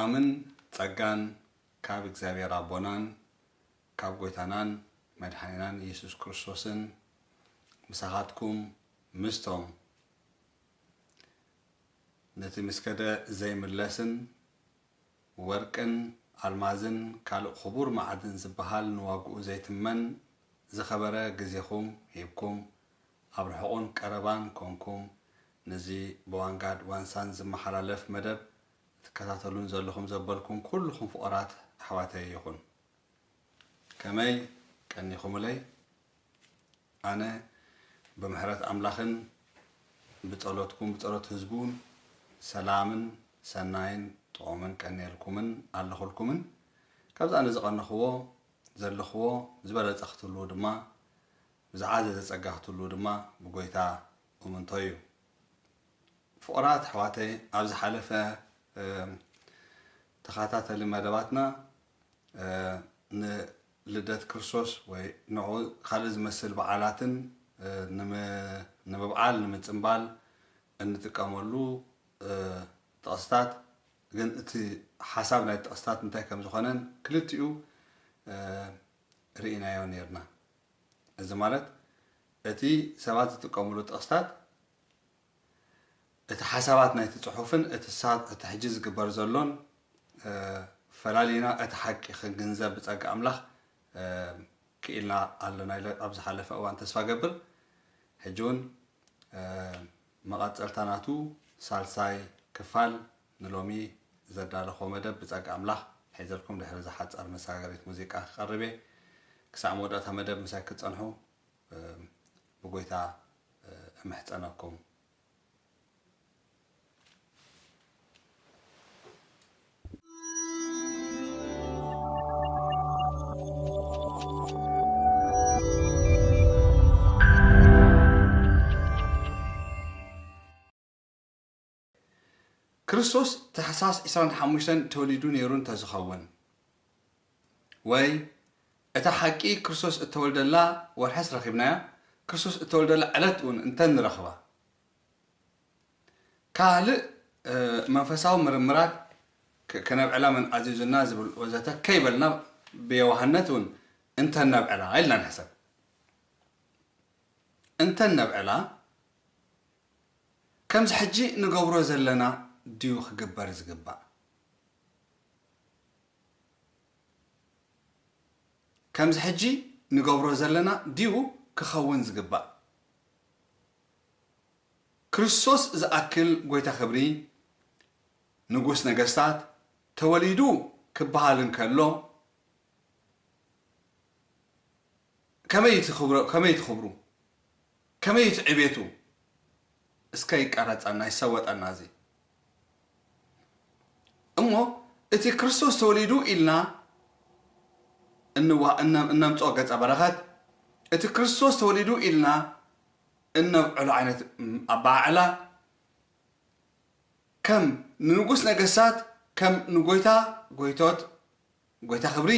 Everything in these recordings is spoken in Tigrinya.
ሰላምን ጸጋን ካብ እግዚኣብሔር ኣቦናን ካብ ጐይታናን መድሓኒናን ኢየሱስ ክርስቶስን ምሳኻትኩም ምስቶም ነቲ ምስ ከደ ዘይምለስን ወርቅን ኣልማዝን ካልእ ክቡር መዓድን ዝበሃል ንዋግኡ ዘይትመን ዝኸበረ ግዜኹም ሂብኩም ኣብ ርሑቕን ቀረባን ኮንኩም ነዚ ብዋንጋድ ዋንሳን ዝመሓላለፍ መደብ ትከታተሉን ዘለኹም ዘበልኩም ኩልኹም ፍቑራት ኣሕዋተይ ይኹን። ከመይ ቀኒኹምለይ? ኣነ ብምሕረት ኣምላኽን ብጸሎትኩም ብጸሎት ህዝቡን ሰላምን ሰናይን ጥዑምን ቀንየልኩምን ኣለኹልኩምን። ካብዚ ኣነ ዝቐነኽዎ ዘለኽዎ ዝበለጸ ክትህልዉ ድማ ብዝዓዘዘ ጸጋ ክትህልዉ ድማ ብጎይታ እምንቶ እዩ። ፍቑራት ኣሕዋተይ፣ ኣብ ዝሓለፈ ተኸታተሊ መደባትና ንልደት ክርስቶስ ወይ ንዑ ካልእ ዝመስል በዓላትን ንምብዓል ንምጽንባል እንጥቀመሉ ጥቕስታት ግን እቲ ሓሳብ ናይ ጥቕስታት እንታይ ከም ዝኾነን ክልቲኡ ርኢናዮ ነርና። እዚ ማለት እቲ ሰባት ዝጥቀምሉ ጥቕስታት እቲ ሓሳባት ናይቲ ጽሑፍን እቲ ሳ- እቲ ሕጂ ዝግበር ዘሎን ፈላሊና እቲ ሓቂ ክንግንዘብ ብጸጋ ኣምላኽ ክኢልና ኣለና ኢለ ኣብ ዝሓለፈ እዋን ተስፋ ገብር። ሕጂ እውን መቐጸልታ ናቱ ሳልሳይ ክፋል ንሎሚ ዘዳለኹዎ መደብ ብጸጋ ኣምላኽ ሒዘልኩም ድሕሪ እዛ ሓጻር መሰጋገሪት ሙዚቃ ክቐርብ እየ። ክሳዕ መወዳእታ መደብ ምሳይ ክትጸንሑ ብጎይታ እምሕጸነኩም። ክርስቶስ ታሕሳስ ዕስራን ሓሙሽተን ተወሊዱ ነይሩ እንተዝኸውን ወይ እታ ሓቂ ክርስቶስ እተወልደላ ወርሐስ ረኺብናያ፣ ክርስቶስ እተወልደላ ዕለት እውን እንተንረኽባ ካልእ መንፈሳዊ ምርምራት ከነብዕላ መን ኣዚዙና ዝብል ወዘተ ከይበልና ብየዋህነት እውን እንተነብዕላ ኢልና ንሕሰብ። እንተነብዕላ ከምዚ ሕጂ ንገብሮ ዘለና ድዩ ክግበር ዝግባእ? ከምዚ ሕጂ ንገብሮ ዘለና ድዩ ክኸውን ዝግባእ? ክርስቶስ ዝኣክል ጐይታ ክብሪ፣ ንጉስ ነገስታት፣ ተወሊዱ ክበሃል እንከሎ፣ ከመይ እዩ እቲ ክብሮ-፣ ከመይ እዩ እቲ ክብሩ? ከመይ እዩ እቲ ዕቤቱ? እስከ ይቀረጸና፣ ይሰወጠና እዚ። እሞ እቲ ክርስቶስ ተወሊዱ ኢልና እንዋ-፣ እነ-፣ እነምጽኦ ገጸ በረኸት፣ እቲ ክርስቶስ ተወሊዱ ኢልና እነብዕሎ ዓይነት ኣበዓዕላ፣ ከም ንንጉስ ነገስታት፣ ከም ንጎይታ ጎይቶት፣ ጎይታ ክብሪ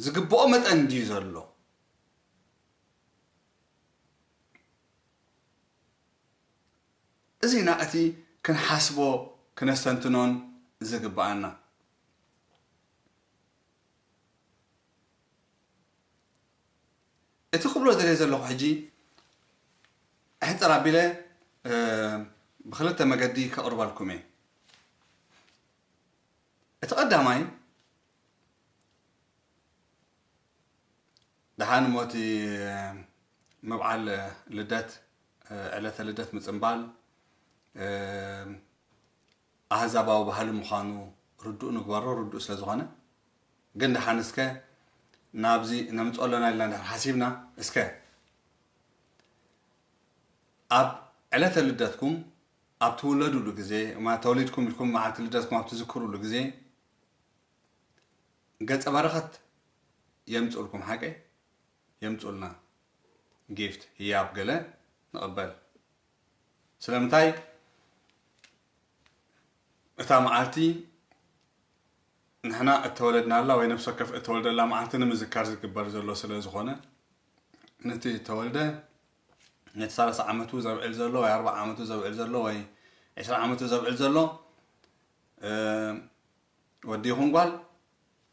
ዝግብኦ መጠን ድዩ ዘሎ? እዚና እቲ ክንሓስቦ ክነስተንትኖን ዝግብኣና። እቲ ክብሎ ዝደልየ ዘለኹ ሕጂ ሕጽር ኣቢለ፣ እ፣ ብኽልተ መገዲ ከቕርበልኩም እየ። እቲ ቀዳማይ፣ ደሓን እሞ እቲ ምብዓል ልደት፣ ዕለተ ልደት ምጽንባል፣ ኣህዛባዊ ባህሊ ምዃኑ ርዱእ ንግበሮ፣ ርዱእ ስለ ዝኾነ። ግን ደሓን እስከ ናብዚ ነምጽኦ ኣለና ኢልና እንድሕር ሓሲብና፣ እስከ ኣብ ዕለተ ልደትኩም ኣብ ትውለዱሉ ግዜ፣ ማ-፣ ተወሊድኩም ኢልኩም መዓልቲ ልደትኩም ኣብ ትዝክሩሉ ግዜ፣ ገጸ በረኸት የምጽኡልኩም፣ ሓቀይ? የምጽኡልና። ጊፍት፣ ህያብ ገለ ንቕበል። ስለምንታይ? እታ መዓልቲ ንሕና እተወለድናላ ወይ ነፍሲ ወከፍ እተወልደላ መዓልቲ ንምዝካር ዝግበር ዘሎ ስለ ዝኾነ፣ ነቲ እተወልደ፣ ነቲ ሰላሳ ዓመቱ ዘብዕል ዘሎ ወይ ኣርብዓ ዓመቱ ዘብዕል ዘሎ ወይ ዕስራ ዓመቱ ዘብዕል ዘሎ፣ እ፣ ወዲ ይኹን ጓል፣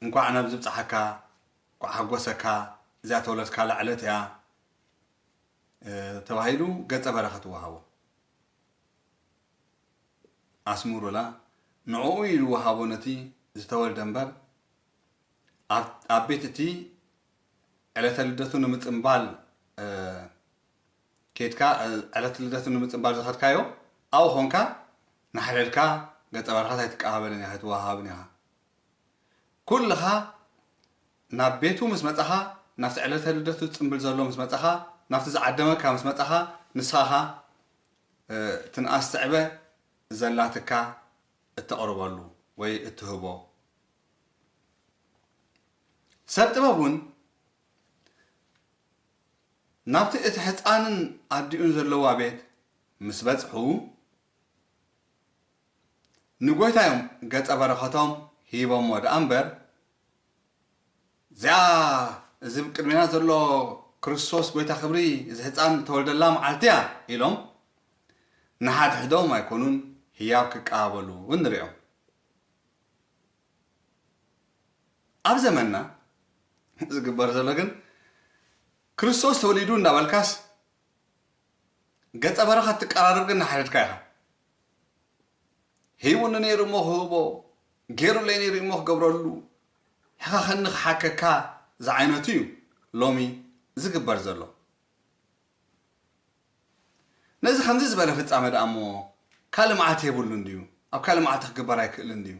"እንኳዕ ናብ ዝብጽሓካ፣ እንኳዕ ሓጎሰካ፣ እዚኣ ተወለድካላ ዕለት እያ" ተባሂሉ ገጸ በረኸት ይወሃቦ። ኣስምሩላ፣ ንዕኡ እዩ ዝወሃቦ ነቲ ዝተወልደ እምበር፣ ኣብ ቤት እቲ ዕለተ ልደቱ ንምጽምባል ኬድካ፣ ዕለተ ልደቱ ንምጽምባል ዝኸድካዮ ኣብኡ ኾንካ፣ ናሕረድካ፣ ገጸ በረኸት ኣይትቀባበልን ኢኻ፣ ኣይትወሃሃብን ኢኻ። ኩልኻ ናብ ቤቱ ምስ መጻኻ፣ ናብቲ ዕለተ ልደቱ ዝጽምብል ዘሎ ምስ መጻኻ፣ ናብቲ ዝዓደመካ ምስ መጻኻ፣ ንስኻ እቲ ንኣስተዕበ ዘላትካ እተቕርበሉ ወይ እትህቦ። ሰብ ጥበብ እውን ናብቲ እቲ ሕፃንን ኣዲኡን ዘለዋ ቤት ምስ በጽሑ፣ ንጎይታ እዮም ገጸ በረኸቶም ሂቦሞ ደኣ እምበር፣ "እዚኣ እዚ ቅድሜና ዘሎ ክርስቶስ ጎይታ ክብሪ፣ እዚ ህፃን ተወልደላ መዓልቲ እያ" ኢሎም ንሓድሕዶም ኣይኮኑን ህያብ ክቀባበሉ እውን ንሪኦም። ኣብ ዘመንና ዝግበር ዘሎ ግን፣ ክርስቶስ ተወሊዱ እንዳበልካስ ገጸ በረኸት ትቀራረብ ግን ንሓድሕድካ ኢኻ። ሂቡኒ ነይሩ እሞ ክህቦ፣ ገይሩለይ ነይሩ እሞ ክገብረሉ፣ ሕኸኸኒ ክሓከካ ዝዓይነቱ እዩ ሎሚ ዝግበር ዘሎ። ነዚ ከምዚ ዝበለ ፍጻመ ደኣ እሞ ካልእ መዓልቲ የብሉን ድዩ? ኣብ ካልእ መዓልቲ ክግበር ኣይክእልን ድዩ?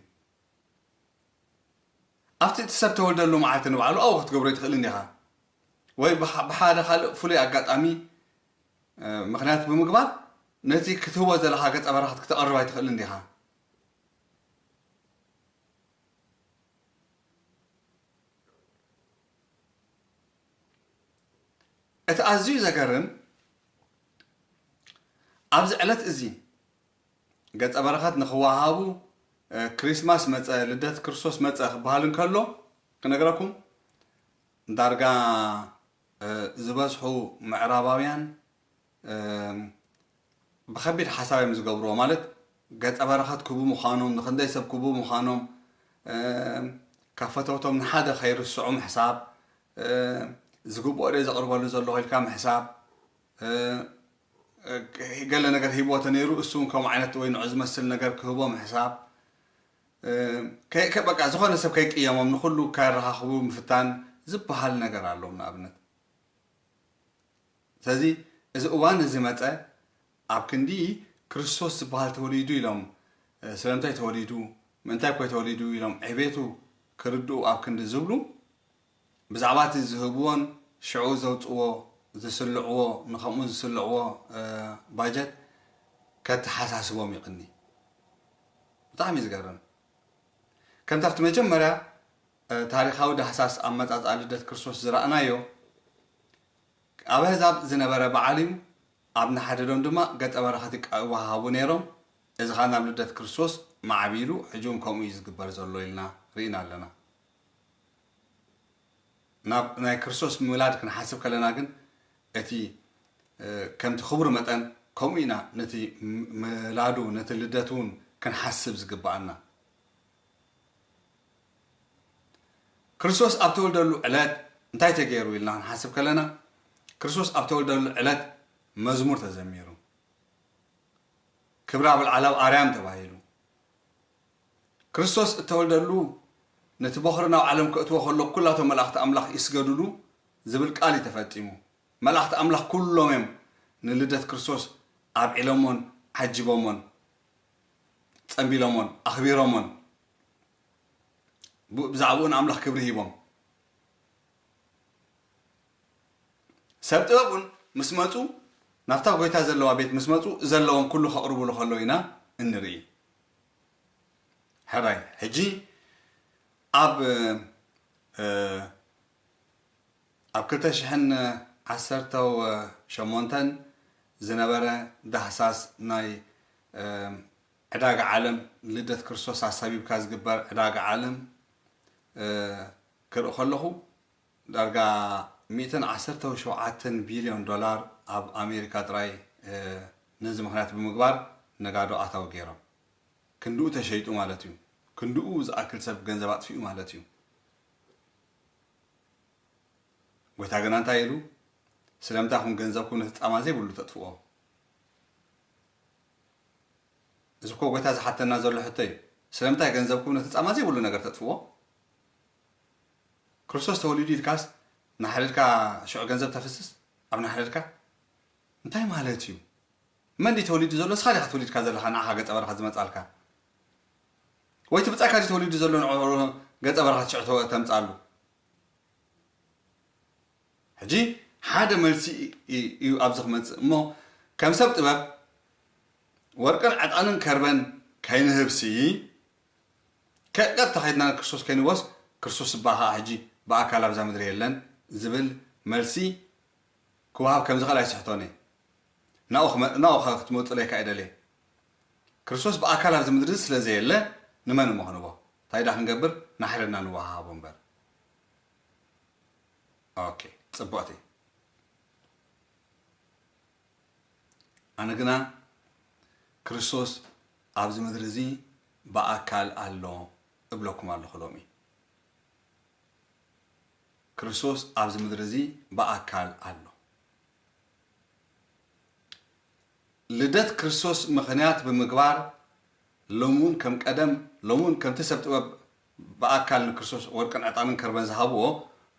ኣብቲ እቲ ሰብ ተወልደሉ መዓልቲ ንባዕሉ ኣብኡ ክትገብሮ ኣይትኽእልን ዲኻ? ወይ ብሓ-፣ ብሓደ ካልእ ፍሉይ ኣጋጣሚ፣ እ፣ ምኽንያት ብምግባር ነቲ ክትህቦ ዘለኻ ገጸ በረኸት ክተቕርብ ኣይትኽእልን ዲኻ? እቲ ኣዝዩ ዘገርም፣ ኣብዚ ዕለት እዚ ገጸ በረኸት ንኽወሃቡ፣ እ፣ ክሪስማስ መጸ፣ ልደት ክርስቶስ መጸ ክበሃል እንከሎ፣ ክነግረኩም፣ ዳርጋ፣ እ፣ ዝበዝሑ ምዕራባውያን፣ እ፣ ብኸቢድ ሓሳብ እዮም ዝገብርዎ። ማለት፣ ገጸ በረኸት ክቡ ምዃኖም፣ ንኽንደይ ሰብ ክቡ ምዃኖም፣ እ፣ ካብ ፈተውቶም ንሓደ ከይርስዑ ምሕሳብ፣ እ፣ ዝግብኦ ዶ ዘቕርበሉ ዘለኹ ኢልካ ምሕሳብ፣ እ፣ ገለ ነገር ሂብዎ ተነይሩ፣ እሱ እውን ከምኡ ዓይነት ወይ ንዑ ዝመስል ነገር ክህቦ ምሕሳብ፣ እ፣ ከ-፣ ከ-፣ በቃ፣ ዝኾነ ሰብ ከይቅየሞም፣ ንኹሉ ከራኻኽቡ ምፍታን ዝበሃል ነገር ኣሎም፣ ንኣብነት። ስለዚ፣ እዚ እዋን እዚ መጸ፣ ኣብ ክንዲ ክርስቶስ ዝበሃል ተወሊዱ ኢሎም፣ እ፣ ስለምንታይ ተወሊዱ፣ ምእንታይ ኮይ ተወሊዱ ኢሎም ዕቤቱ ክርድኡ ኣብ ክንዲ ዝብሉ፣ ብዛዕባ እቲ ዝህብዎን ሽዑ ዘውጽዎ፣ ዝስልዕዎ፣ ንኸምኡ ዝስልዕዎ፣ እ፣ ባጀት ከተሓሳስቦም ይቕኒ። ብጣዕሚ እዩ ዝገርም። ከምቲ ኣብቲ መጀመርያ፣ እ፣ ታሪኻዊ ዳህሳስ ኣመጻጽኣ ልደት ክርስቶስ ዝረኣናዮ፣ ኣብ ኣህዛብ ዝነበረ በዓል እዩ። ኣብ ንሓደዶም ድማ ገጸ በረኸት ይቃ-፣ ይወሃሃቡ ነይሮም። እዚ ኸኣ ናብ ልደት ክርስቶስ ማዕቢሉ፣ ሕጂ እውን ከምኡ እዩ ዝግበር ዘሎ ኢልና ርኢና ኣለና። ናብ ናይ ክርስቶስ ምውላድ ክንሓስብ ከለና ግን፣ እቲ፣ እ፣ ከምቲ ክብሩ መጠን፣ ከምኡ ኢና ነቲ ም-፣ ምላዱ፣ ነቲ ልደት እውን ክንሓስብ ዝግብኣና። ክርስቶስ ኣብ ተወልደሉ ዕለት እንታይ ተገይሩ ኢልና ክንሓስብ ከለና፣ ክርስቶስ ኣብ ተወልደሉ ዕለት መዝሙር ተዘሚሩ። ክብሪ ኣብ ኣልዓላብ ኣርያም ተባሂሉ። ክርስቶስ እተወልደሉ፣ ነቲ በኹሪ ናብ ዓለም ከእትዎ ከሎ፣ ኩላቶም መላእኽቲ ኣምላኽ ይስገዱሉ ዝብል ቃል እዩ ተፈጺሙ። መላእኽቲ ኣምላኽ ኩሎም እዮም ንልደት ክርስቶስ ኣብዒሎሞን ዓጂቦሞን ጸንቢሎሞን ኣኽቢሮሞን ብ-፣ ብዛዕባኡ ንኣምላኽ ክብሪ ሂቦም። ሰብ ጥበብ እውን ምስ መጹ፣ ናብታ ጎይታ ዘለዋ ቤት ምስ መጹ፣ ዘለዎም ኩሉ ከቕርቡሉ ከለዉ ኢና እንርኢ። ሕራይ፣ ሕጂ ኣብ፣ እ፣ ኣብ ክልተ ሽሕን ዓሰርተው ሸሞንተን ዝነበረ ዳህሳስ ናይ፣ እ፣ ዕዳጋ ዓለም፣ ልደት ክርስቶስ ኣሳቢብካ ዝግበር ዕዳጋ ዓለም፣ እ፣ ክርኢ ከለኹ፣ ዳርጋ ሚእትን ዓሰርተው ሸውዓተን ቢልዮን ዶላር ኣብ ኣሜሪካ ጥራይ፣ እ፣ ነዚ ምኽንያት ብምግባር ነጋዶ ኣታዊ ገይሮም። ክንድኡ ተሸይጡ ማለት እዩ። ክንድኡ ዝኣክል ሰብ ገንዘብ ኣጥፊኡ ማለት እዩ። ጎይታ ግና እንታይ ኢሉ? ስለምንታይ ኢኹም ገንዘብኩም ነቲ ጻማ ዘይብሉ ተጥፍዎ? እዚ እኮ ጎይታ ዝሓተና ዘሎ ሕቶ እዩ። ስለምንታይ ገንዘብኩም ነቲ ጻማ ዘይብሉ ነገር ተጥፍዎ? ክርስቶስ ተወሊዱ ኢልካስ ናሕረድካ ሽዑ ገንዘብ ተፍስስ? ኣብ ናሕረድካ እንታይ ማለት እዩ? መን ድዩ ተወሊዱ ዘሎ? ንስኻ ዲኻ ተወሊድካ ዘለኻ ንዓኻ ገጸ በረኸት ዝመጻልካ? ወይ እቲ ብጻይካ ድዩ ተወሊዱ ዘሎ ንዕኡ ገጸ በረኸት ሽዑ ተወ-፣ ተምጻሉ? ሕጂ ሓደ መልሲ እዩ ኣብዚ ክመጽእ እሞ፣ ከም ሰብ ጥበብ ወርቅን ዕጣንን ከርበን ከይንህብሲ፣ ከቀብ ተኸይድና ክርስቶስ ከይንወስ፣ ክርስቶስ እባ ኸዓ ሕጂ ብኣካል ኣብዛ ምድሪ የለን ዝብል መልሲ ክወሃብ ከም ዝኽእል ኣይስሕቶን እየ። ናብኡ ክመ-፣ ናብኡ ኸ-፣ ክትመጹለይ ከኣ ይደልየ። ክርስቶስ ብኣካል ኣብዚ ምድሪ ስለ ዘየለ፣ ንመን እሞ ክንቦ? እንታይ ደኣ ክንገብር? ናሕረድና ንወሃሃቦ እምበር። ኦኬ፣ ጽቡቕቲ። ኣነ ግና ክርስቶስ ኣብዚ ምድሪ እዚ ብኣካል ኣሎ እብለኩም ኣለኹ ሎሚ። ክርስቶስ ኣብዚ ምድሪ እዚ ብኣካል ኣሎ። ልደት ክርስቶስ ምኽንያት ብምግባር፣ ሎሚ እውን ከም ቀደም፣ ሎሚ እውን ከምቲ ሰብ ጥበብ ብኣካል ንክርስቶስ ወርቅን ዕጣንን ከርበን ዝሃብዎ፣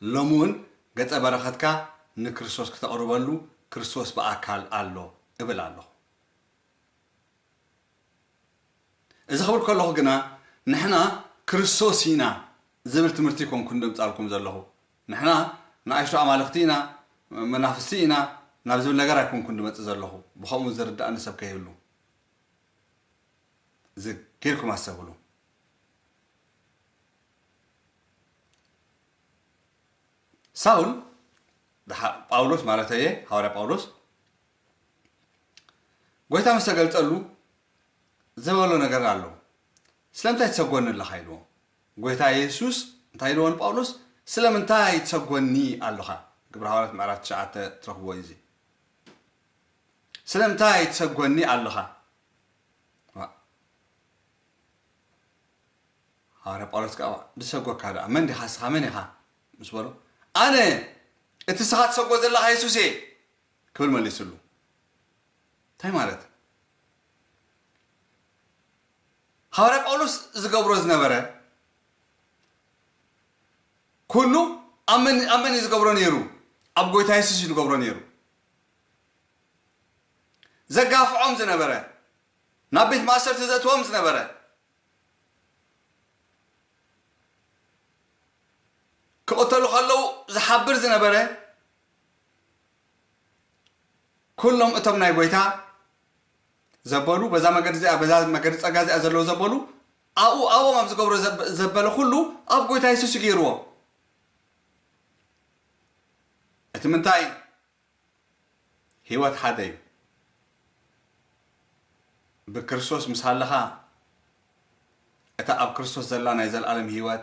ሎሚ እውን ገጸ በረኸትካ ንክርስቶስ ክተቕርበሉ ክርስቶስ ብኣካል ኣሎ እብል ኣለኹ። እዚ ክብል ከለኹ ግና፣ ንሕና ክርስቶስ ኢና ዝብል ትምህርቲ ኣይኮንኩን ደምጻልኩም ዘለኹ። ንሕና ንኣሽቱ ኣማልኽቲ ኢና፣ መናፍስቲ ኢና ናብ ዝብል ነገር ኣይኮንኩን ድመጽእ ዘለኹ። ብኸምኡ ዝርዳእኒ ሰብ ከይህሉ። ዝግ ኢልኩም ኣስተብህሉ። ሳውል፣ ድሓ-፣ ጳውሎስ ማለተየ፣ ሃዋርያ ጳውሎስ፣ ጎይታ ምስ ተገልጸሉ ዝበሎ ነገር ኣሎ። "ስለምንታይ ትሰጎኒ ኣለኻ?" ኢልዎ። ጎይታ የሱስ እንታይ ኢልዎ ንጳውሎስ? "ስለምንታይ ትሰጎኒ ኣለኻ?" ግብረ ሃዋርያት ምዕራፍ ትሽዓተ ትረኽብዎ እዩ እዚ። "ስለምንታይ ትሰጎኒ ኣለኻ?" ዋ። ሃዋርያ ጳውሎስ ከኣ፣ "ድሰጎካ ደኣ፣ መን ዲኻ ንስኻ? መን ኢኻ?" ምስ በሎ፣ "ኣነ እቲ ንስኻ ትሰጎ ዘለኻ የሱስ እየ" ክብል መሊስሉ። እንታይ ማለት? ሃዋርያ ጳውሎስ ዝገብሮ ዝነበረ ኩሉ ኣብ መን፣ ኣብ መን እዩ ዝገብሮ ነይሩ? ኣብ ጎይታ የሱስ እዩ ዝገብሮ ነይሩ። ዘጋፍዖም ዝነበረ፣ ናብ ቤት ማእሰርቲ ዘእትዎም ዝነበረ፣ ክቕተሉ ከለዉ ዝሓብር ዝነበረ፣ ኩሎም እቶም ናይ ጎይታ ዘበሉ፣ በዛ መገዲ እዚኣ፣ በዛ መገዲ ጸጋ እዚኣ ዘለዉ ዘበሉ፣ ኣብኡ፣ ኣብኦም ኣብ ዝገብሮ ዘብ-፣ ዘበለ ኩሉ ኣብ ጎይታ የሱስ እዩ ገይርዎ። እቲ ምንታይ? ህይወት ሓደ እዩ። ብክርስቶስ ምስ ሃለኻ፣ እታ ኣብ ክርስቶስ ዘላ ናይ ዘለኣለም ህይወት፣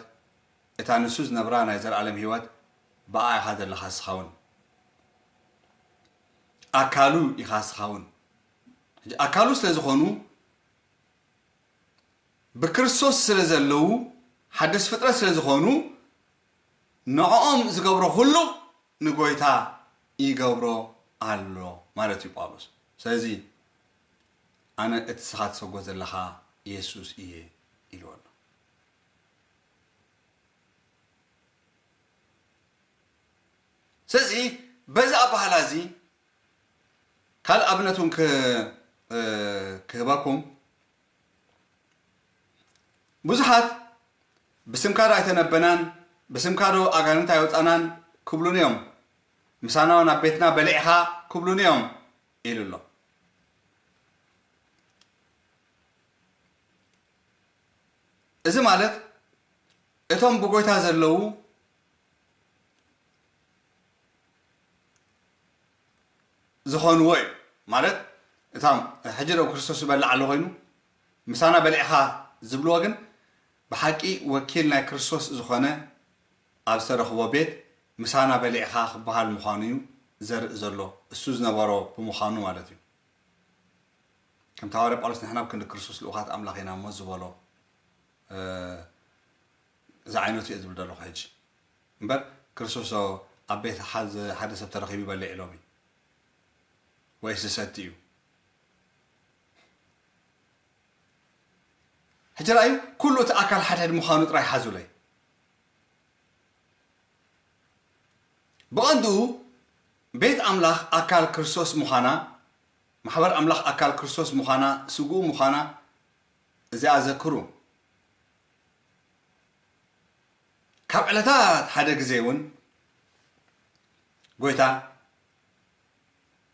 እታ ንሱ ዝነብራ ናይ ዘለኣለም ህይወት፣ ብኣ ኢኻ ዘለኻ እስኻ እውን። ኣካሉ ኢኻ እስኻ እውን። ሕጂ ኣካሉ ስለ ዝኾኑ፣ ብክርስቶስ ስለ ዘለዉ፣ ሓደስ ፍጥረት ስለ ዝኾኑ፣ ንዕኦም ዝገብሮ ኩሉ ንጎይታ ይገብሮ ኣሎ ማለት እዩ ጳውሎስ። ስለዚ፣ "ኣነ እቲ ንስኻ ትሰጎ ዘለኻ የሱስ እየ" ኢልዎ ኣሎ። ስለዚ፣ በዚ ኣበሃህላ እዚ ካልእ ኣብነት እውን ክ-፣ እ፣ ክህበኩም። ብዙሓት፣ "ብስምካ ዶ ኣይተነበናን? ብስምካ ዶ ኣጋንንት ኣይወጻናን?" ክብሉኒ እዮም። "ምሳና ናብ ቤትና በሊዕኻ?" ክብሉኒ እዮም ኢሉ ኣሎ። እዚ ማለት እቶም ብጎይታ ዘለዉ ዝኾንዎ እዩ። ማለት እቶም ሕጂ ደው ክርስቶስ ዝበልዕ ኣሎ ኮይኑ ምሳና በሊዕኻ ዝብልዎ ግን ብሓቂ ወኪል ናይ ክርስቶስ ዝኾነ ኣብ ዝተረኽቦ ቤት ምሳና በሊዕኻ ክበሃል ምዃኑ እዩ ዘርኢ ዘሎ። እሱ ዝነበሮ ብምዃኑ ማለት እዩ። ከምቲ ሃዋርያ ጳውሎስ ንሕና ኣብ ክንዲ ክርስቶስ ልኡኻት ኣምላኽ ኢና እሞ ዝበሎ፣ እዚ ዓይነቱ እየ ዝብል ዘለኹ ሕጂ። እምበር ክርስቶስ ኣብ ቤት ሓዝ-፣ ሓደ ሰብ ተረኺቡ ይበልዕ ኢሎም እዩ ወይስ ዝሰቲ እዩ? ሕጂ ረኣዩ፣ ኩሉ እቲ ኣካል ሓደ ምዃኑ ጥራይ ሓዙለይ። ብቐንዱ ቤት ኣምላኽ ኣካል ክርስቶስ ምዃና፣ ማሕበር ኣምላኽ ኣካል ክርስቶስ ምዃና፣ ስግኡ ምዃና እዚኣ ዘክሩ። ካብ ዕለታት ሓደ ግዜ እውን ጎይታ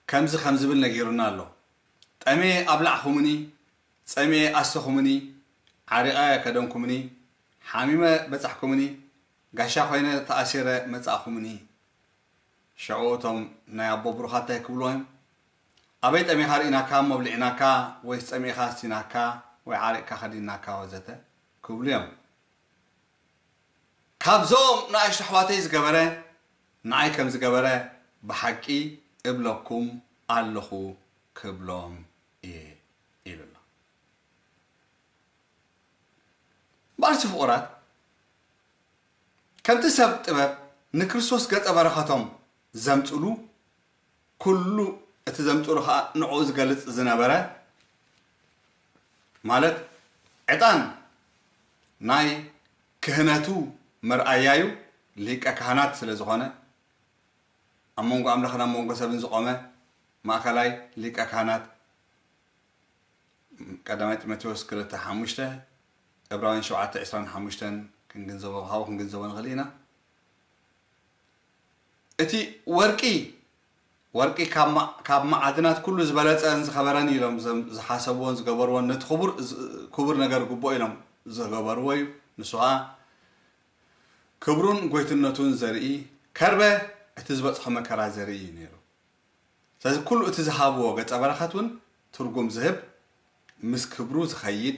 ከምዚ ከም ዝብል ነጊሩና ኣሎ። "ጠምየ ኣብላዕኹምኒ፣ ጸሚኤ ኣስተኹምኒ፣ ዓሪቐ ከደንኩምኒ፣ ሓሚመ በጻሕኩምኒ፣ ጋሻ ኮይነ ተኣሲረ መጻእኹምኒ።" ሽዑ እቶም ናይ ኣቦ ብሩኻት እንታይ ክብልዎ እዮም? "ኣበይ ጠሚኻ ርኢናካ እሞ ኣብሊዕናካ፣ ወይስ ጸሚእኻ ኣስቲናካ፣ ወይ ዓሪቕካ ከዲንናካ ወዘተ?" ክብሉ እዮም። "ካብዞም ንኣሽቱ ኣሕዋተይ ዝገበረ፣ ንዓይ ከም ዝገበረ ብሓቂ እብለኩም ኣለኹ" ክብሎም እየ ኢሉ ኣሎ። በኣልሲ ፍቑራት፣ ከምቲ ሰብ ጥበብ ንክርስቶስ ገጸ በረኸቶም ዘምጽሉ፣ ኩሉ እቲ ዘምጽሉ ኸኣ ንዕኡ ዝገልጽ ዝነበረ፣ ማለት ዕጣን ናይ ክህነቱ መርኣያዩ ሊቀ ካህናት ስለ ዝኾነ፣ ኣብ መንጎ ኣምላኽን ኣብ መንጎ ሰብን ዝቖመ ማእከላይ ሊቀ ካህናት፣ ቀዳማይ ጢሞቴዎስ ክልተ ሓሙሽተ፣ ዕብራውያን ሸውዓተ ዕስራን ሓሙሽተን ክንግንዘቦ፣ ካብኡ ክንግንዘቦ ንኽእል ኢና። እቲ ወርቂ፣ ወርቂ ካብ ማ-፣ ካብ መዓድናት ኩሉ ዝበለጸን ዝኸበረን ኢሎም ዘም-፣ ዝሓሰብዎን ዝገበርዎን፣ ነቲ ክቡር፣ ዝ-፣ ክቡር ነገር ግቡኦ ኢሎም ዝገበርዎ እዩ። ንሱ ኸኣ ክብሩን ጎይትነቱን ዘርኢ፣ ከርበ እቲ ዝበጽሖ መከራ ዘርኢ እዩ ነይሩ። ስለዚ ኩሉ እቲ ዝሃብዎ ገጸ በረኸት እውን ትርጉም ዝህብ፣ ምስ ክብሩ ዝኸይድ፣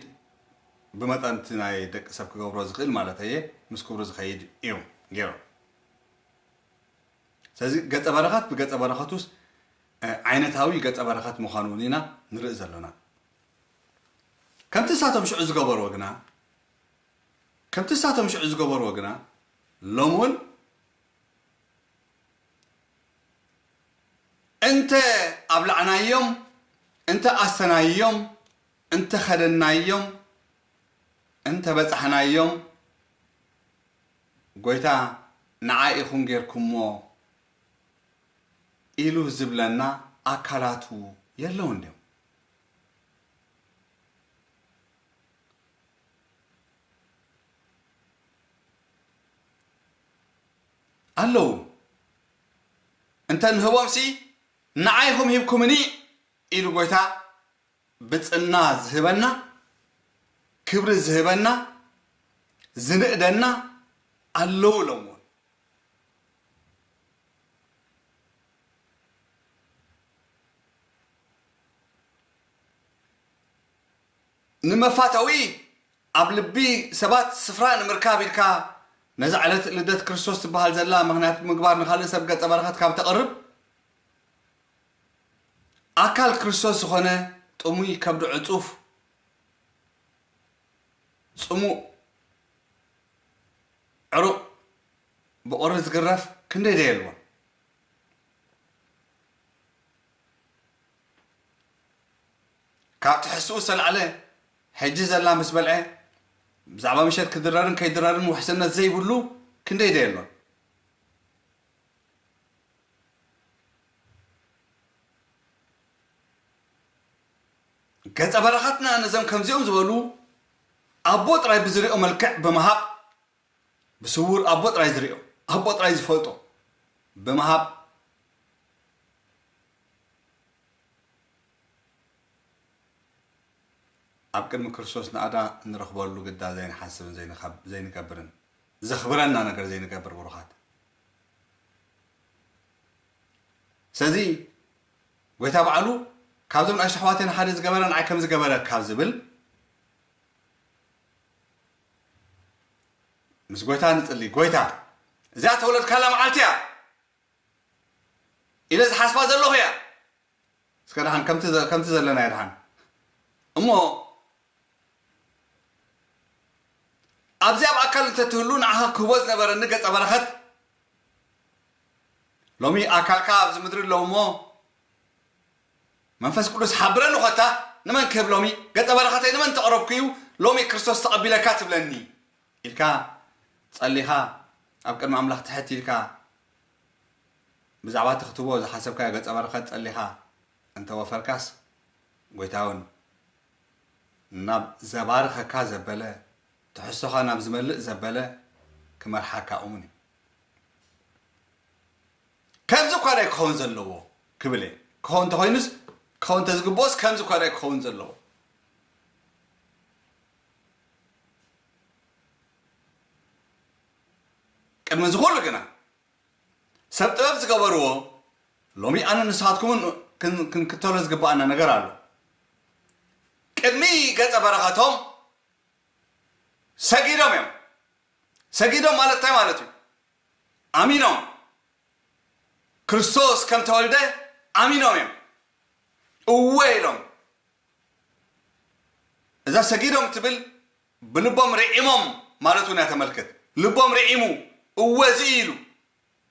ብመጠን እቲ ናይ ደቂ ሰብ ክገብሮ ዝኽእል ማለት እየ፣ ምስ ክብሩ ዝኸይድ እዮም ገይሮም። ስለዚ ገጸ በረኸት ብገጸ በረኸቱስ፣ እ፣ ዓይነታዊ ገጸ በረኸት ምዃኑ እውን ኢና ንርኢ ዘሎና። ከምቲ ንሳቶም ሽዑ ዝገበርዎ ግና፣ ከምቲ ንሳቶም ሽዑ ዝገበርዎ ግና፣ ሎም እውን እንተ ኣብላዕናዮም፣ እንተ ኣስተናዮም፣ እንተ ኸደናዮም፣ እንተ በጻሕናዮም፣ ጎይታ ንዓይ ኢኹም ጌርኩሞ ኢሉ ዝብለና ኣካላቱ የለውን ድዮም? ኣለዉ። እንተ ንህቦምሲ፣ ንዓይ ኢኹም ሂብኩምኒ ኢሉ ጎይታ ብጽና ዝህበና፣ ክብሪ ዝህበና፣ ዝንእደና ኣለዉ ኢሎምዎ። ንመፋተዊ ኣብ ልቢ ሰባት ስፍራ ንምርካብ ኢልካ ነዛ ዕለት ልደት ክርስቶስ ትበሃል ዘላ ምኽንያት ምግባር ንኻልእ ሰብ ገጸ በረኸት ካብ ተቕርብ፣ ኣካል ክርስቶስ ዝኾነ ጥሙይ ከብዱ ዕጹፍ፣ ጽሙእ ዕሩቕ ብቑሪ ዝግረፍ ክንደይ ዶ የልቦን? ካብ ትሕዝትኡ ዝተላዕለ፣ ሕጂ ዘላ ምስ በልዐ፣ ብዛዕባ ምሸት ክድረርን ከይድረርን ውሕስነት ዘይብሉ ክንደይ ዶ የሎን? ገጸ በረኸትና ነዞም ከምዚኦም ዝበሉ ኣቦ ጥራይ ብዝሪኦ መልክዕ ብምሃብ፣ ብስውር ኣቦ ጥራይ ዝሪኦ፣ ኣቦ ጥራይ ዝፈልጦ ብምሃብ፣ ኣብ ቅድሚ ክርስቶስ ናእዳ እንረኽበሉ ግዳ ዘይንሓስብን ዘይንኻብ-፣ ዘይንገብርን፣ ዘኽብረና ነገር ዘይንገብር፣ ብሩኻት። ስለዚ፣ ጎይታ ባዕሉ፣ "ካብዞም ንኣሽቱ ኣሕዋተይ ንሓደ ዝገበረ ንዓይ ከም ዝገበረ" ካብ ዝብል፣ ምስ ጎይታ ንጽሊ። "ጎይታ፣ እዚኣ ተወለድካላ መዓልቲ እያ ኢለ ዝሓስባ ዘለኹ እያ። እስከ ደሓን ከምቲ ዘ-፣ ከምቲ ዘለናዮ ደሓን እሞ፣ ኣብዚ ኣብ ኣካል እንተትህሉ ንዓኻ ክህቦ ዝነበረኒ ገጸ በረኸት፣ ሎሚ ኣካልካ ኣብዚ ምድሪ ኣለዉ እሞ፣ መንፈስ ቅዱስ ሓብረኒ ኾታ፣ ንመን ክህብ ሎሚ? ገጸ በረኸተይ ንመን ተቕረብኩ እዩ? ሎሚ ክርስቶስ ተቐቢለካ ትብለኒ ኢልካ ጸሊኻ፣ ኣብ ቅድሚ ኣምላኽ ትሕት ኢልካ፣ ብዛዕባ እቲ ክትህቦ ዝሓሰብካዮ ገጸ በረኸት ጸሊኻ እንተ ወፈርካስ፣ ጐይታ እውን ናብ ዘባርኸካ ዘበለ፣ ትሕዝቶኻ ናብ ዝመልእ ዘበለ ክመርሓካ እሙን እዩ። ከምዚ እኳ ደይ ክኸውን ዘለዎ ክብል እየ። ክኸውን እንተኾይኑስ፣ ክኸውን እንተዝግብኦስ፣ ከምዚ እኳ ደይ ክኸውን ዘለዎ። ቅድሚ እዚ ኩሉ ግና፣ ሰብ ጥበብ ዝገበርዎ፣ ሎሚ ኣነ ንስኻትኩምን ክን-፣ ክንክተሎ ዝግብኣና ነገር ኣሎ። ቅድሚ ገጸ በረኸቶም ሰጊዶም እዮም። ሰጊዶም ማለት እንታይ ማለት እዩ? ኣሚኖም። ክርስቶስ ከም ተወልደ ኣሚኖም እዮም። እወ ኢሎም። እዛ ሰጊዶም ትብል ብልቦም ርዒሞም ማለት እውን እያ ተመልክት። ልቦም ርዒሙ፣ እወ እዚ እዩ ኢሉ፣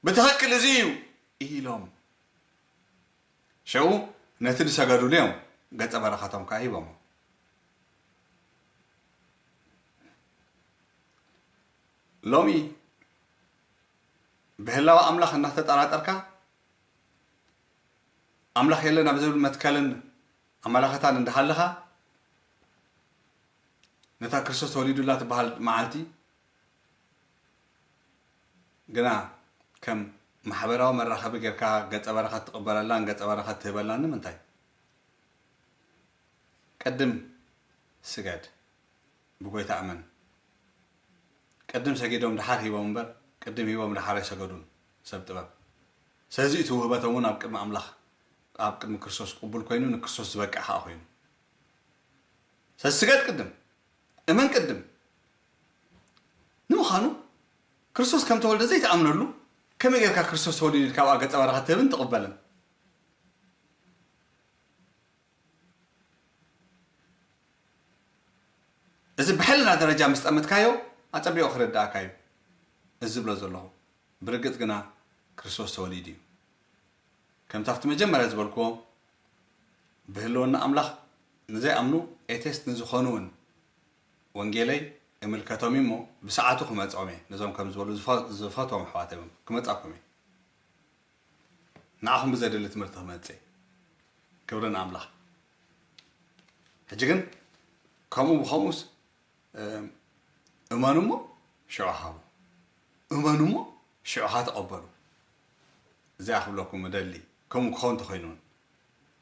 ብትኽክል እዚ እዩ ኢሎም። ሽዑ ነቲ ዝሰገዱሉ እዮም ገጸ በረኸቶም ከኣ ሂቦሞ። ሎሚ ብህላወ ኣምላኽ እናተጠራጠርካ፣ ኣምላኽ የለን ኣብ ዝብል መትከልን ኣመላኸታን እንዳሃለኻ፣ ነታ ክርስቶስ ተወሊዱላ ትበሃል መዓልቲ ግና ከም ማሕበራዊ መራኸቢ ጌርካ ገጸ በረኸት ትቕበለላን ገጸ በረኸት ትህበላን ንምንታይ? ቅድም ስገድ፣ ብጎይታ እመን። ቅድም ሰጊዶም ደሓር ሂቦም እምበር፣ ቅድም ሂቦም ደሓር ኣይሰገዱን ሰብ ጥበብ። ስለዚ እቲ ውህበቶም እውን ኣብ ቅድሚ ኣምላኽ፣ ኣብ ቅድሚ ክርስቶስ ቅቡል ኮይኑ፣ ንክርስቶስ ዝበቅዕ ከኣ ኮይኑ። ስለዚ ስገድ ቅድም፣ እመን ቅድም። ንምዃኑ ክርስቶስ ከም ተወልደ ዘይትኣምነሉ፣ ከመይ ጌርካ ክርስቶስ ተወሊዱ ኢልካ ኣብኣ ገጸ በረኸት ትህብን ትቕበልን? እዚ ብሕልና ደረጃ ምስ ጠመትካዮ፣ ኣጸቢቑ ክርድኣካ እዩ። እዚ ዝብሎ ዘለኹ፣ ብርግጽ ግና ክርስቶስ ተወሊዱ እዩ። ከምቲ ኣብቲ መጀመርያ ዝበልክዎ፣ ብህልውና ኣምላኽ ንዘይኣምኑ ኤቴስት ንዝኾኑ እውን ወንጌለይ እምልከቶም እዩ እሞ፣ ብሰዓቱ ክመጽኦም እየ። ነዞም ከም ዝበሉ ዝፈ-፣ ዝፈትዎም ኣሕዋተይ እውን ክመጻኩም እየ። ንዓኹም ብዘድሊ ትምህርቲ ክመጽእ። ክብሪ ንኣምላኽ። ሕጂ ግን ከምኡ ብኸምኡስ፣ እም፣ እመኑ እሞ ሽዑ ሃቡ። እመኑ እሞ ሽዑ ኸኣ ተቐበሉ። እዚኣ ክብለኩም እደሊ፣ ከምኡ ክኸውን እንተኾይኑ እውን።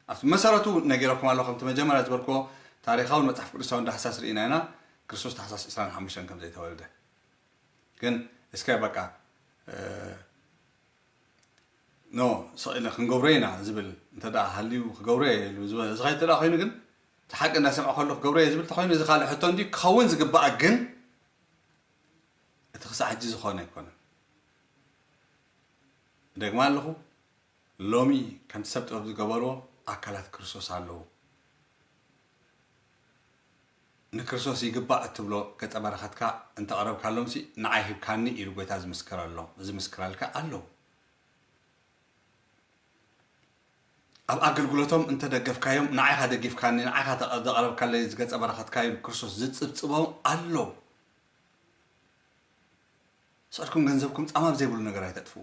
ኣብቲ መሰረቱ ነጊረኩም ኣለኹ፣ ከምቲ መጀመርያ ዝበልክዎ፣ ታሪኻውን መጽሓፍ ቅዱሳውን ዳህሳስ ርኢና ኢና፣ ክርስቶስ ታሕሳስ ዕስራን ሓሙሽተን ከም ዘይተወልደ። ግን እስከ በቃ፣ እ፣ ኖ፣ ስቕ ኢልና ክንገብሮ ኢና ዝብል እንተ ደኣ ሃልዩ ክገብሮ እየ ኢሉ ዝኸይድ እንተ ደኣ ኮይኑ ግን፣ እቲ ሓቂ እንዳሰምዐ ከሎ ክገብሮ እየ ዝብል እንተኾይኑ፣ እዚ ካልእ ሕቶ እንድዩ። ክኸውን ዝግባኣ ግን፣ እቲ ክሳዕ ሕጂ ዝኾነ ኣይኮነን። እደግማ ኣለኹ፣ ሎሚ ከምቲ ሰብ ጥበብ ዝገበርዎ ኣካላት ክርስቶስ ኣለዉ። ንክርስቶስ ይግባእ እትብሎ ገጸ በረኸትካ እንተቕረብካሎምሲ፣ ንዓይ ሂብካኒ ኢሉ ጐይታ ዝምስክረሎም፣ ዝምስክረልካ ኣለዉ። ኣብ ኣገልግሎቶም እንተደገፍካዮም፣ ንዓይ ኢኻ ደጊፍካኒ፣ ንዓይ ኢኻ ተቐ-፣ ዘቕረብካለይ እዚ ገጸ በረኸትካ ኢሉ ክርስቶስ ዝጽብጽቦም ኣለዉ። ስዕድኩም ገንዘብኩም ጻማ ኣብ ዘይብሉ ነገር ኣይተጥፍኡ።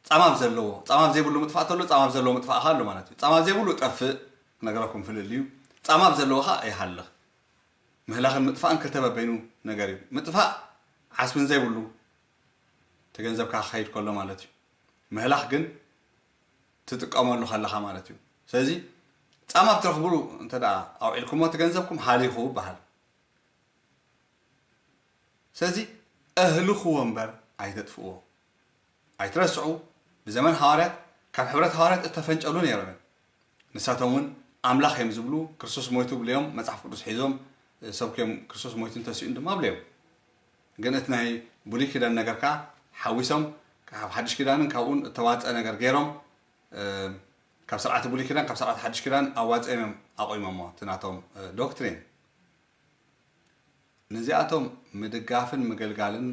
ጻማ ኣብ ዘለዎ፣ ጻማ ኣብ ዘይብሉ ምጥፋእ ተሎ፣ ጻማ ኣብ ዘለዎ ምጥፋእ ኣሎ ማለት እዩ። ጻማ ኣብ ዘይብሉ ጠፍእ፣ ክነግረኩም ፍልል እዩ። ጻማ ኣብ ዘለዎ ኸኣ ይሃልኽ። ምህላኽን ምጥፋእን ክልተ በበይኑ ነገር እዩ። ምጥፋእ ዓስቢ ዘይብሉ፣ እቲ ገንዘብካ ክኸይድ ከሎ ማለት እዩ። ምህላኽ ግን ትጥቀመሉ ከለኻ ማለት እዩ። ስለዚ ጻማ ኣብ ትረኽብሉ እንተ ደኣ ኣውዒልኩሞ፣ እቲ ገንዘብኩም ሃሊኹ ይበሃል። ስለዚ እህልኽዎ እምበር ኣይተጥፍእዎ። ኣይትረስዑ፣ ብዘመን ሃዋርያት ካብ ሕብረት ሃዋርያት እተፈንጨሉ ነይሮም እዮም። ንሳቶም እውን ኣምላኽ እዮም ዝብሉ፣ ክርስቶስ ሞይቱ ብለዮም፣ መጽሓፍ ቅዱስ ሒዞም፣ ሰብኩም ክርስቶስ ሞይቱን ተሲኡን ድማ ብለዮም። ግን እቲ ናይ ብሉይ ኪዳን ነገር ከኣ ሓዊሶም፣ ካብ ሓድሽ ኪዳንን ካብኡን እተዋጸ ነገር ገይሮም፣ እ፣ ካብ ስርዓተ ብሉይ ኪዳን፣ ካብ ስርዓተ ሓድሽ ኪዳን ኣዋጺኦም እዮም ኣቑሞሞ፣ እቲ ናቶም፣ እ፣ ዶክትሪን። ነዚኣቶም ምድጋፍን ምግልጋልን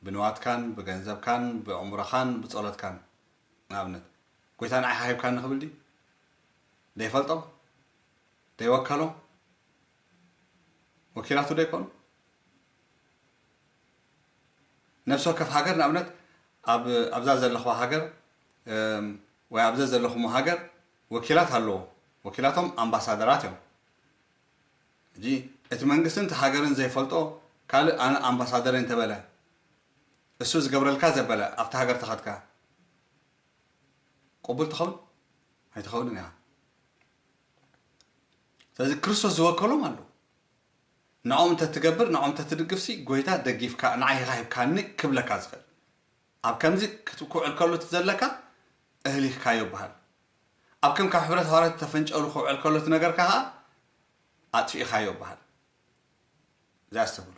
ብንዋትካን ብገንዘብካን ብእምሮኻን ብጸሎትካን፣ ንኣብነት፣ ጎይታ ንዓኻ ሂብካኒ ክብል ድዩ? ደይፈልጦም? ደይወከሎም? ወኪላቱ ደይኮኑ? ነፍሲ ወከፍ ሃገር፣ ንኣብነት፣ ኣብ ኣብዛ ዘለኹዋ ሃገር፣ እም፣ ወይ ኣብዛ ዘለኹሞ ሃገር ወኪላት ኣለዎ። ወኪላቶም ኣምባሳደራት እዮም። ሕጂ እቲ መንግስትን እቲ ሃገርን ዘይፈልጦ ካልእ ኣነ ኣምባሳደር እንተበለ፣ እሱ ዝገብረልካ ዘበለ ኣብቲ ሃገር ተኸድካ ቅቡል ትኸውን? ኣይትኸውንን እያ። ስለዚ ክርስቶስ ዝወከሎም ኣለዉ። ንዕኦም እንተትገብር፣ ንዕኦም እንተትድግፍሲ፣ ጎይታ ደጊፍካ፣ ንዓይ ኢኻ ሂብካኒ ክብለካ ዝኽእል። ኣብ ከምዚ ክት-፣ ክውዕል ከሎ እቲ ዘለካ እህሊኽካዮ ይበሃል። ኣብ ከም ካብ ሕብረት ሃዋርያት ተፈንጨሉ ክውዕል ከሎ እቲ ነገርካ ኸኣ ኣጥፊእኻዮ ይበሃል። እዚኣ ኣስተብህሉ።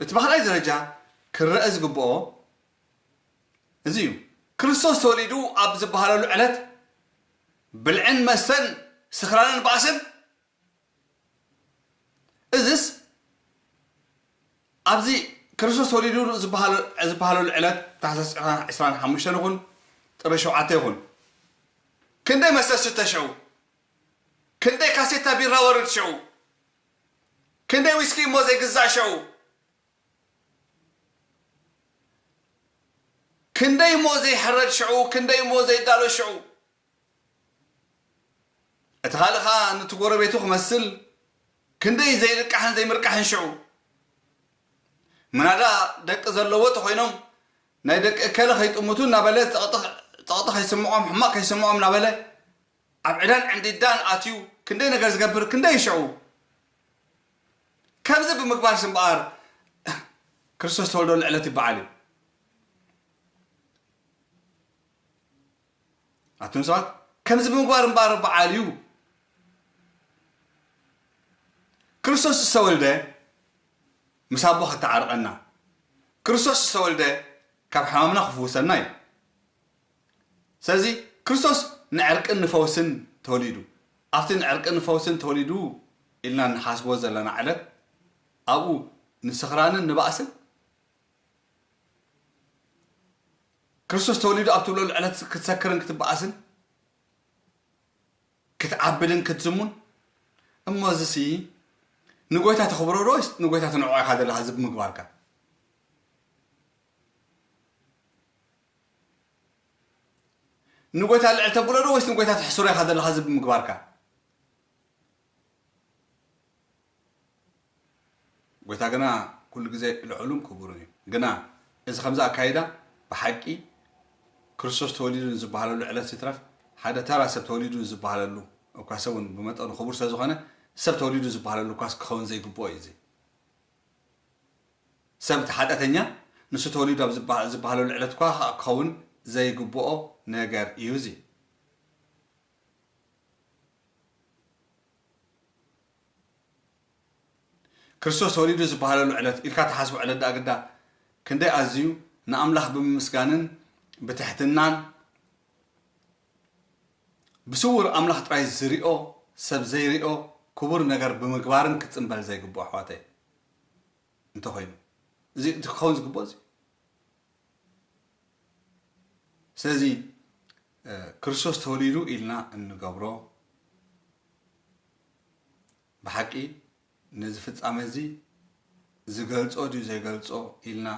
እቲ ብኻልኣይ ደረጃ ክረአ ዝግብኦ እዚ እዩ። ክርስቶስ ተወሊዱ ኣብ ዝበሃለሉ ዕለት ብልዕን መስተን ስኽራንን ባእስን፣ እዝስ ኣብዚ ክርስቶስ ተወሊዱ ዝበሃለ-፣ ዝበሃለሉ ዕለት ታሕሳስ ዕስራን ሓሙሽተን ይኹን ጥሪ ሸውዓተ ይኹን፣ ክንደይ መስተ ዝስተ ሽዑ፣ ክንደይ ካሴታ ቢራ ወርድ ሽዑ፣ ክንደይ ዊስኪ እሞ ዘይግዛእ ሽዑ፣ ክንደይ እሞ ዘይሕረድ ሽዑ፣ ክንደይ እሞ ዘይዳሎ ሽዑ። እቲ ካልእ ኸኣ ነቲ ጎረቤቱ ክመስል ክንደይ ዘይልቃሕን ዘይምርቃሕን ሽዑ። ምናዳ ደቂ ዘለዎ ተኾይኖም ናይ ደቂ እከለ ከይጥምቱ እናበለ ጸቕጢ፣ ጸቕጢ ከይስምዖም፣ ሕማቕ ከይስምዖም እናበለ ኣብ ዕዳን ዕንዲዳን ኣትዩ ክንደይ ነገር ዝገብር፣ ክንደይ ሽዑ። ከምዚ ብምግባርሲ እምበኣር ክርስቶስ ተወልደሉ ዕለት ይበዓል እዩ። ኣቱም ሰባት፣ ከምዚ ብምግባር እምበኣር በዓል እዩ። ክርስቶስ ዝተወልደ ምስ ኣቦ ከተዓርቐና፣ ክርስቶስ ዝተወልደ ካብ ሕማምና ክፍውሰና እዩ። ስለዚ ክርስቶስ ንዕርቅን ንፈውስን ተወሊዱ። ኣብቲ ንዕርቅን ንፈውስን ተወሊዱ ኢልና ንሓስቦ ዘለና ዕለት፣ ኣብኡ ንስኽራንን ንባእስን፣ ክርስቶስ ተወሊዱ ኣብ ትብለሉ ዕለት ክትሰክርን ክትበኣስን፣ ክትዓብድን ክትዝሙን። እሞ እዚሲ ንጎይታ ተኽብሮ ዶ ወይስ ንጎይታ ትንዕቆ ኢኻ ዘለኻ? እዚ ብምግባርካ ንጎይታ ልዕል ተብሎ ዶ ወይስ ንጎይታ ትሕስሮ ኢኻ ዘለኻ? እዚ ብምግባርካ ጎይታ ግና ኩሉ ግዜ ልዑልን ክቡርን እዩ። ግና እዚ ከምዚ ኣካይዳ ብሓቂ ክርስቶስ ተወሊዱ ንዝበሃለሉ ዕለት ይትረፍ፣ ሓደ ተራ ሰብ ተወሊዱ ንዝበሃለሉ እኳ፣ ሰብ እውን ብመጠኑ ክቡር ስለ ዝኾነ፣ ሰብ ተወሊዱ ዝበሃለሉ እኳስ ክኸውን ዘይግብኦ እዩ። እዚ ሰብ፣ እቲ ሓጢኣተኛ፣ ንሱ ተወሊዱ ኣብ ዝበሃ-፣ ዝበሃለሉ ዕለት እኳ ክኸውን ዘይግብኦ ነገር እዩ እዚ። ክርስቶስ ተወሊዱ ዝበሃለሉ ዕለት ኢልካ ትሓስቦ ዕለት ደኣ ግዳ ክንደይ ኣዝዩ ንኣምላኽ ብምምስጋንን ብትሕትናን፣ ብስውር ኣምላኽ ጥራይ ዝሪኦ፣ ሰብ ዘይሪኦ ክቡር ነገር ብምግባርን ክጽንበል ዘይግብኦ፣ ኣሕዋተይ፣ እንተኾይኑ፣ እዚ እቲ ክኸውን ዝግብኦ እዚ። ስለዚ፣ እ፣ ክርስቶስ ተወሊዱ ኢልና እንገብሮ፣ ብሓቂ ነዚ ፍጻመ እዚ ዝገልጾ ድዩ ዘይገልጾ ኢልና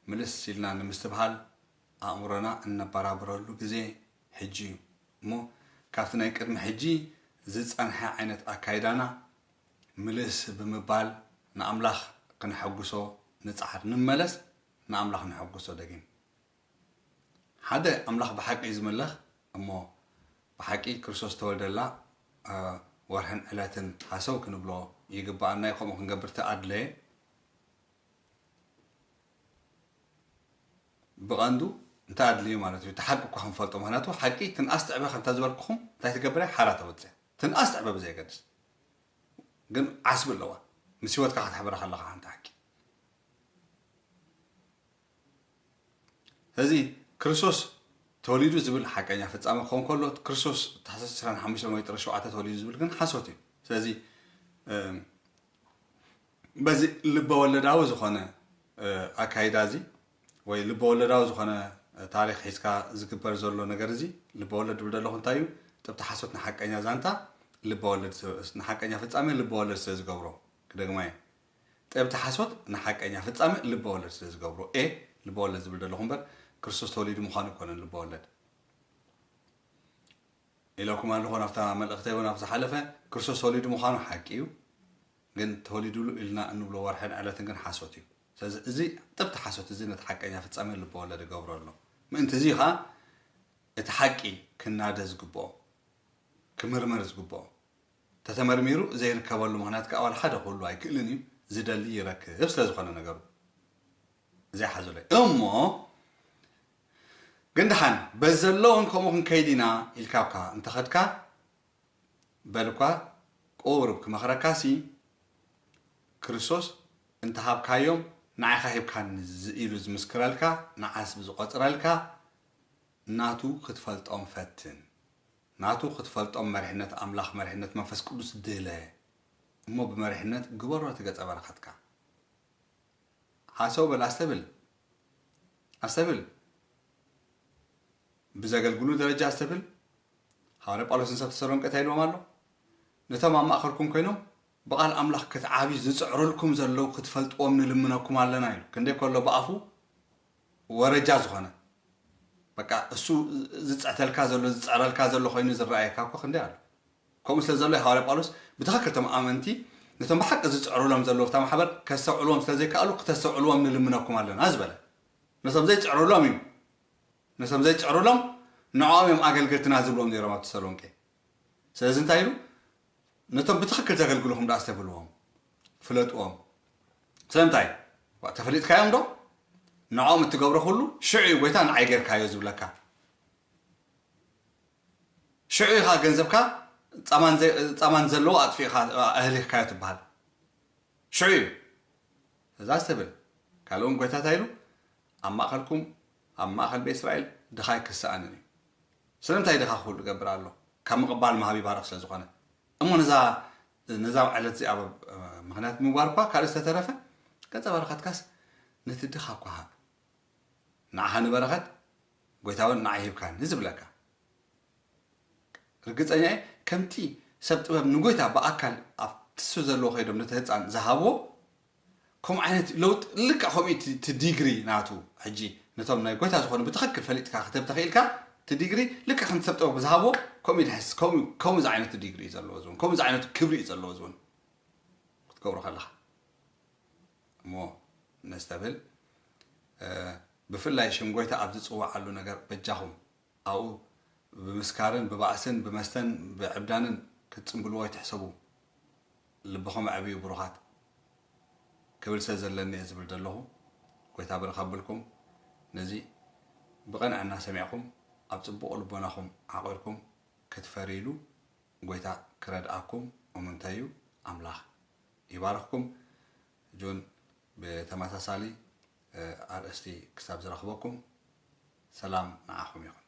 ምልስ ኢልና ንምስትብሃል ኣእምሮና እነበራብረሉ ግዜ ሕጂ እዩ። እሞ ካብቲ ናይ ቅድሚ ሕጂ ዝጸንሐ ዓይነት ኣካይዳና ምልስ ብምባል ንኣምላኽ ክነሐጉሶ ንጽዓር። ንመለስ፣ ንኣምላኽ ነሐጉሶ ደጊም። ሓደ ኣምላኽ ብሓቂ እዩ ዝምለኽ፣ እሞ ብሓቂ ክርስቶስ ዝተወልደላ፣ እ፣ ወርሕን ዕለትን ሃሰው ክንብሎ ይግብኣና እዩ። ከምኡ ክንገብር ተኣድለየ። ብቐንዱ እንታይ ኣድልዩ ማለት እዩ? እቲ ሓቂ እኳ ክንፈልጦ፣ ምኽንያቱ ሓቂ ትንኣስ ትዕበ ከምታ ዝበልኩኹም እንታይ ትገብር እያ? ሓራ ተውፅእ። ትንኣስ ትዕበ ብዘየገድስ። ግን ዓስቢ ኣለዋ። ምስ ህይወትካ ክትሕብራ ከለኻ ሓንቲ ሓቂ። ስለዚ ክርስቶስ ተወሊዱ ዝብል ሓቀኛ ፍጻመ ክኸውን ከሎ፣ ክርስቶስ ታሕሳስ ዕስራን ሓሙሽተን ወይ ጥሪ ሸውዓተ ተወሊዱ ዝብል ግን ሓሶት እዩ። ስለዚ፣ እም፣ በዚ ልበወለዳዊ ዝኾነ ኣካይዳ እዚ ወይ ልበወለዳዊ ዝኾነ ታሪኽ ሒዝካ ዝግበር ዘሎ ነገር እዚ፣ ልበወለድ ዝብል ዘለኹ እንታይ እዩ? ጥብቲ ሓሶት ንሓቀኛ ዛንታ ልበወለድ፣ ንሓቀኛ ፍጻሜ ልበወለድ ስለ ዝገብሮ። ክደግማ እየ። ጥብቲ ሓሶት ንሓቀኛ ፍጻሜ ልበወለድ ስለ ዝገብሮ። ኤ ልበወለድ ዝብል ዘለኹ እምበር ክርስቶስ ተወሊዱ ምዃኑ ኣይኮነን ልበወለድ። ኢለኩም ኣለኹ ናብታ መልእኽተይ እውን ኣብ ዝሓለፈ። ክርስቶስ ተወሊዱ ምዃኑ ሓቂ እዩ፣ ግን ተወሊዱሉ ኢልና እንብሎ ወርሕን ዕለትን ግን ሓሶት እዩ። ስለዚ እዚ ጥብቲ ሓሶት እዚ ነቲ ሓቀኛ ፍጻሜ ልበወለድ ይገብሮ ኣሎ። ምእንቲ እዚ ኸኣ እቲ ሓቂ ክናደ ዝግብኦ፣ ክምርመር ዝግብኦ፣ ተተመርሚሩ ዘይርከበሉ ምኽንያት ከኣ ዋላ ሓደ ክህሉ ኣይክእልን እዩ። ዝደሊ ይረክብ ስለ ዝኾነ ነገሩ። እዚ ሓዙለይ እሞ ግን ደሓን በዚ ዘሎ እውን ከምኡ ክንከይድ ኢና ኢልካ እኳ እንተኸድካ፣ በል እኳ ቁሩብ ክመኽረካሲ፣ ክርስቶስ እንተሃብካዮም ንዓኻ ሂብካኒ ኢሉ ዝምስክረልካ፣ ንዓስ ብዝቆጽረልካ ናቱ ክትፈልጦም ፈትን። ናቱ ክትፈልጦም መሪሕነት ኣምላኽ፣ መሪሕነት መንፈስ ቅዱስ ድለ እሞ ብመሪሕነት ግበሮ እቲ ገጸ በረኸትካ። ሓሰው በል፣ ኣስተብል፣ ኣስተብል። ብዘገልግሉ ደረጃ ኣስተብል። ሃዋርያ ጳውሎስ ንሰብ ተሰሎንቄ እንታይ ኢልዎም ኣሎ? ነቶም ኣብ ማእከልኩም ኮይኖም ብቓል ኣምላኽ ክትዓብዩ ዝጽዕሩልኩም ዘለዉ ክትፈልጥዎም ንልምነኩም ኣለና ኢሉ። ክንደይ ከሎ ብኣፉ ወረጃ ዝኾነ፣ በቃ እሱ ዝጽሕተልካ ዘሎ፣ ዝጽዕረልካ ዘሎ ኮይኑ ዝረኣየካ እኮ ክንደይ ኣሎ። ከምኡ ስለ ዘሎ ሃዋርያ ጳውሎስ ብትኽክል እቶም ኣመንቲ ነቶም ብሓቂ ዝጽዕሩሎም ዘለዉ እታ ማሕበር ከስተውዕልዎም ስለ ዘይከኣሉ ክተስተውዕልዎም ንልምነኩም ኣለና ዝበለ። ነቶም ዘይጽዕሩሎም እዩ። ነቶም ዘይጽዕሩሎም ንዕኦም እዮም ኣገልገልትና ዝብልዎም ነይሮም ኣብ ተሰሎንቄ። ስለዚ እንታይ ኢሉ? ነቶም ብትኽክል ዘገልግሉኹም ደኣ ኣስተብህልዎም፣ ፍለጥዎም። ስለምንታይ? ዋ፣ ተፈሊጥካዮም ዶ? ንዕኦም እትገብሮ ኩሉ ሽዑ እዩ ጎይታ ንዓይ ጌርካዮ ዝብለካ። ሽዑ ኢኻ ገንዘብካ ጻማን ዘ-፣ ጻማን ዘለዎ ኣጥፊእኻ ኣህሊኽካዮ ትበሃል። ሽዑ እዩ። እዛ ዝተብል ካልእ እውን ጎይታ እንታይ ኢሉ? ኣብ ማእኸልኩም፣ ኣብ ማእኸል ቤት እስራኤል ድኻ ኣይክሰኣንን እዩ። ስለምንታይ ድኻ ክህሉ ይገብር ኣሎ? ካብ ምቕባል ምሃብ ይባርኽ ስለ ዝኾነ። እሞ ነዛ፣ ነዛ ዕለት እዚኣ ምኽንያት ምግባር እኳ ካልእ ዝተተረፈ፣ ገጸ በረኸትካስ ነቲ ድኻ እኳ ሃብ። ንዓኻ ንበረኸት፣ ጎይታ እውን ንዓይ ሂብካኒ ዝብለካ። ርግጸኛ እየ፣ ከምቲ ሰብ ጥበብ ንጎይታ ብኣካል ኣብቲ እሱ ዘለዎ ከይዶም ነቲ ህጻን ዝሃብዎ፣ ከምኡ ዓይነት ለውጢ፣ ልክዕ ከምኡ እቲ፣ እቲ ዲግሪ ናቱ፣ ሕጂ ነቶም ናይ ጎይታ ዝኾኑ ብትኽክል ፈሊጥካ ክትህብ ተኽኢልካ፣ እቲ ዲግሪ ልክዕ ከምቲ ሰብ ጥበብ ዝሃብዎ፣ ከምኡ እዩ ዝሕስ-፣ ከምኡ፣ ከምኡ ዝዓይነቱ ዲግሪ እዩ ዘለዎ ዝውን፣ ከምኡ ዝዓይነቱ ክብሪ እዩ ዘለዎ ዝውን ክትገብሮ ከለኻ። እሞ ነስተብል፣ እ፣ ብፍላይ ሽም ጎይታ ኣብ ዝጽውዓሉ ነገር በጃኹም ኣብኡ ብምስካርን ብባእስን ብመስተን ብዕብዳንን ክትጽምብልዎ ኣይትሕሰቡ። ልብኹም ኣዕብዩ ብሩኻት ክብል ስለ ዘለኒ እየ ዝብል ዘለኹ። ጎይታ ብርኽ ኣብልኩም። ነዚ ብቕንዕና ሰሚዕኩም ኣብ ጽቡቕ ልቦናኹም ዓቒርኩም ክትፈርይሉ ጎይታ ክረድኣኩም እሙንተይ እዩ። ኣምላኽ ይባርኽኩም። ጁን ብተመሳሳሊ፣ እ፣ ኣርእስቲ ክሳብ ዝረኽበኩም ሰላም ንዓኹም ይኹን።